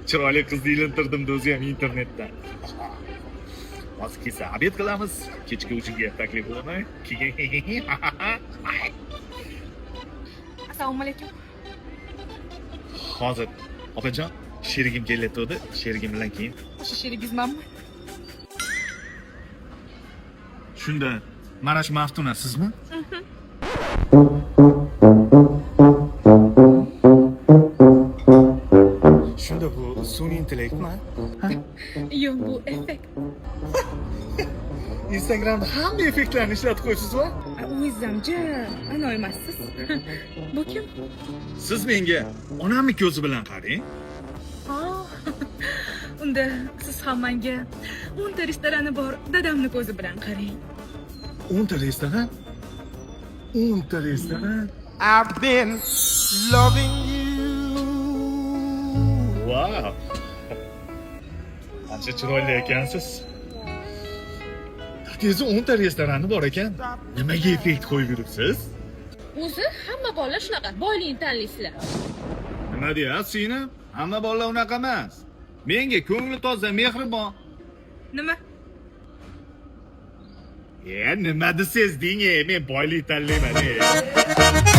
Chiroyli qizni ilintirdim o'zi ham internetdan. Hozir kelsa обед qilamiz, kechki ужин ga taklif qilaman. Keyin Assalomu alaykum. Hozir opajon, sherigim kelayotgandi, sherigim bilan keyin. O'sha sherigingizmanmi? Shunda mana shu Maftuna sizmi? Shunda bu sun'iy intellektmi? Yo'q, bu effekt. Instagramda hamma effektlarni ishlatib qo'yibsizmi? O'zimcha ana emassiz. Bu kim? Siz menga onamni ko'zi bilan qarang. Ha. Unda siz ham menga 10 ta restorani bor dadamni ko'zi bilan qarang. 10 ta restoran? 10 ta restoran? I've been loving you. Wow. Ancha chiroyli ekansiz. Dadangizni 10 ta restorani bor ekan. Nimaga effekt qo'yib yuribsiz? O'zi hamma bolalar shunaqa, boylikni tanlaysizlar. Nima deyapsiz, singlim? Hamma bolalar unaqa emas. Menga ko'ngli toza, mehribon. Nima? E, nima desangiz deng, men boylik tanlayman. E.